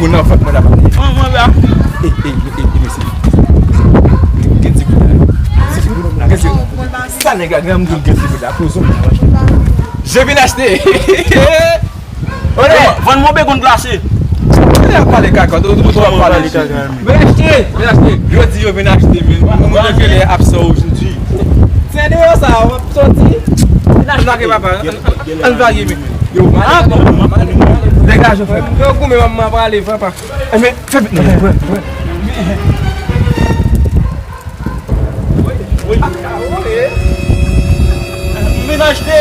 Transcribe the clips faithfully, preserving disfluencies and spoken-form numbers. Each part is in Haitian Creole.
Moun nan fòk mwen la pa. Mwen, mwen la. E, e, e, e, mesye. Gen ti kout la. Gen ti kout la. Sa nèg la gen moun gen ti kout la. Pou zon. Je vin achte. Ole. Vann mwen begon glase. Ole, ap pale kaka. Ou, ou, ou ap pale kaka. Vin achte. Vin achte. Yo di yo vin achte, men. Moun nan gen lè absan ojodi. Se deyò sa, w ap soti. Vin achte. Vage, papa. Al vage, men. Yo, ah, bon. Degaje, frè. Yo, goumen, manman prale, papa. Enben, fè vit non, frè, frè. M vin achte.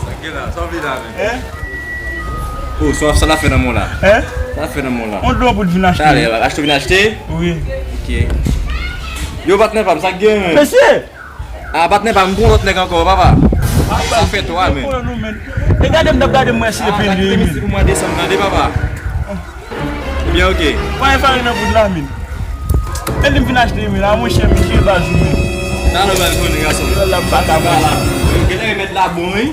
Sa gen la, sa w vle la menm? Hein? Oh, sa, sa la fè nan mwen la. Hein? Sa la fè nan mwen la. On dlo pou t vin achte. Talè, achte vin achte? Wi. Ok. Yo, patnè pa m, sa k gen, men? Mesye! Ah, patnè pa m, m pran lòt nèg ankò, papa. Sa fè twa, men. E gade m, t ap gade m, mwen, si e pende, men. Pou mwen desann, tande, papa. Ebyen, ok. Pa gen farin nan poud la, men. E li m vin achte, men, la, monchè, misye baz ou, men. Talè w pral konnen, gason. Yo, la, m pa ka, monchè. Genlè remèd la bon, wi.